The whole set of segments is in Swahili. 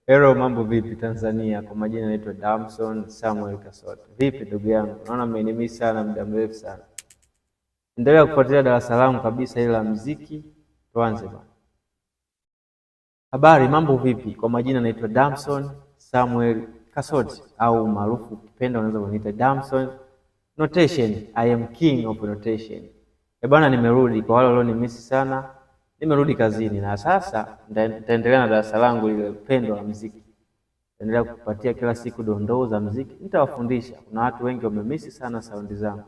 Hello, mambo vipi Tanzania? Kwa majina naitwa Damson Samuel Kasota. Vipi ndugu yangu, naona mmenimiss sana muda mrefu sana. Endelea kufuatilia darasa langu kabisa hili la muziki. Tuanze bwana. Habari, mambo vipi? Kwa majina naitwa Damson Samuel Kasoti au maarufu ukipenda unaweza kuniita Damson Notation. I am king of notation. Eh bwana, nimerudi kwa wale walionimiss sana, nimerudi kazini na sasa nitaendelea na darasa langu lile pendwa la muziki. Nitaendelea kukupatia kila siku dondoo za muziki, nitawafundisha. Kuna watu wengi wamemisi sana saundi zangu,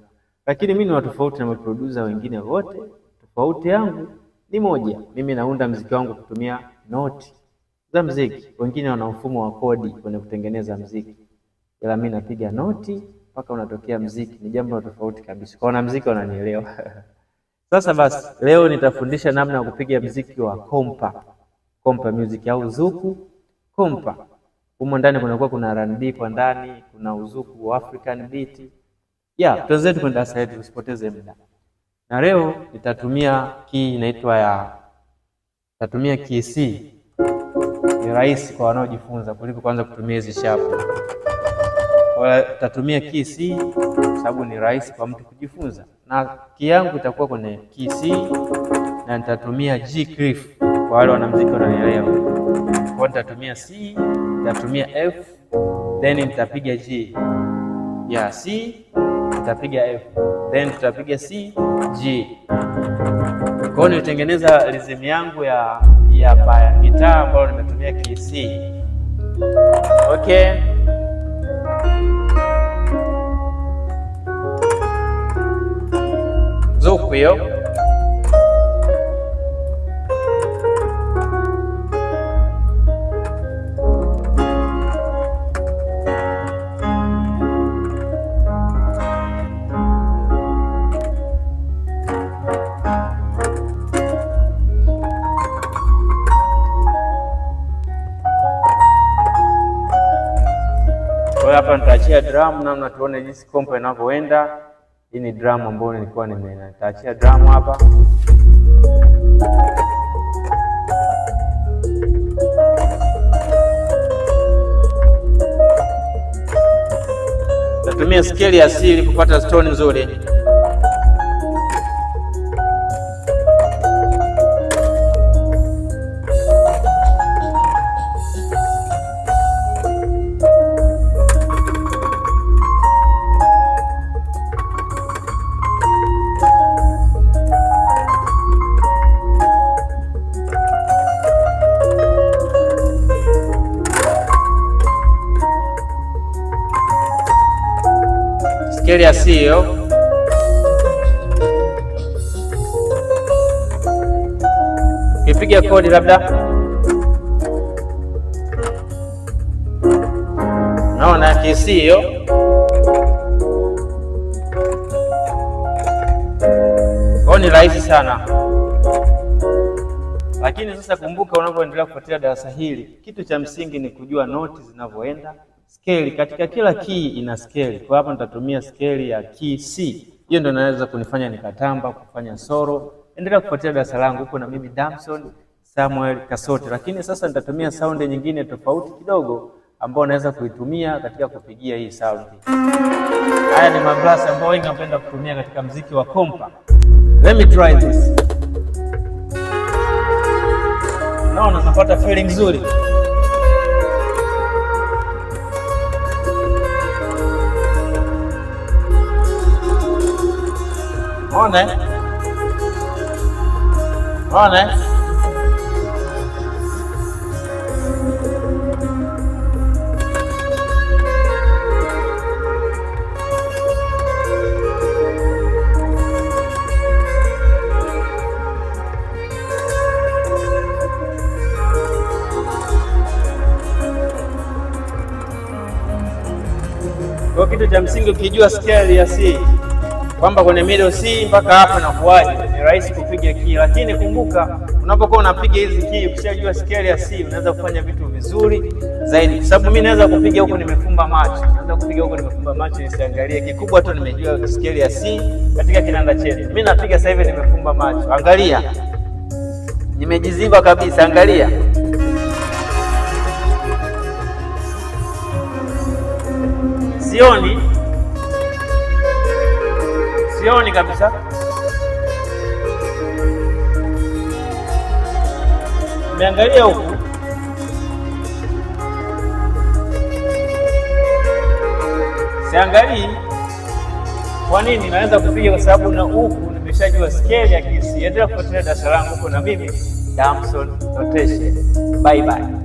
lakini mimi ni wa tofauti na maproducer wengine wote. Tofauti yangu ni moja, mimi naunda muziki wangu kutumia noti za muziki. Wengine wana mfumo wa kodi kwenye kutengeneza muziki, ila mimi napiga noti mpaka unatokea muziki. Ni jambo la tofauti kabisa. Kwa wanamuziki wananielewa. Sasa basi, leo nitafundisha namna ya kupiga muziki wa kompa, kompa music au zuku kompa. Humo ndani kunakuwa kuna R&B kwa ndani, kuna uzuku wa African beat. Yeah, tuanze kwenye darasa letu, usipoteze muda. Na leo nitatumia key inaitwa ya nitatumia key C. Ni rahisi kwa wanaojifunza kuliko kwanza kutumia hizi sharp. Kwa nitatumia key C kwa sababu ni rahisi kwa mtu kujifunza. Na key yangu itakuwa kwenye key C na nitatumia G clef kwa wale wanamuziki wananielewa. Kwa hiyo nitatumia C, nitatumia F, then nitapiga G. Ya C, nitapiga F, then tutapiga C, G. Kwa hiyo nilitengeneza rhythm yangu ya gitaa ambayo nimetumia key C. Okay. Zuku hiyo. Kwa hiyo hapa nitaachia drum namna tuone jinsi kompa inavyoenda. Hii ni drum ambayo nilikuwa nitaachia drum hapa. Nitatumia scale ya C ili kupata tone nzuri. Scale ya C hiyo. Ukipiga kodi labda naona key C hiyo. Kwa ni rahisi sana, lakini sasa kumbuka, unapoendelea kufuatilia darasa hili, kitu cha msingi ni kujua noti zinavyoenda, scale. Katika kila key ina scale. Kwa hapa nitatumia scale ya key C, hiyo ndio inaweza kunifanya nikatamba kufanya solo. Endelea kufuatilia darasa langu huko na mimi Damson Samuel Kasote, lakini sasa nitatumia sound nyingine tofauti kidogo ambayo naweza kuitumia katika kupigia hii sound. Haya ni mabrass ambayo wengi wanapenda kutumia katika mziki wa kompa. Let me try this. Naona napata feeling nzuri. Ona? Ona? Kwa kitu cha msingi ukijua scale ya C kwamba kwenye middle C mpaka hapa nakuwaje, ni rahisi kupiga key. Lakini kumbuka unapokuwa unapiga hizi key, ukishajua scale ya C unaweza kufanya vitu vizuri zaidi, kwa sababu mimi naweza kupiga huko nimefumba macho, naweza kupiga huko nimefumba macho nisiangalie. Kikubwa tu nimejua scale ya C katika kinanda chetu. Mimi napiga sasa hivi nimefumba macho, angalia, nimejiziba kabisa, angalia. Sioni, sioni kabisa. Nimeangalia huku, siangalii. Kwa nini? Naweza kupiga kwa sababu na huku nimeshajua scale ya key C. Endelea kufuatilia darasa langu huko na mimi Damson Notation. Bye bye.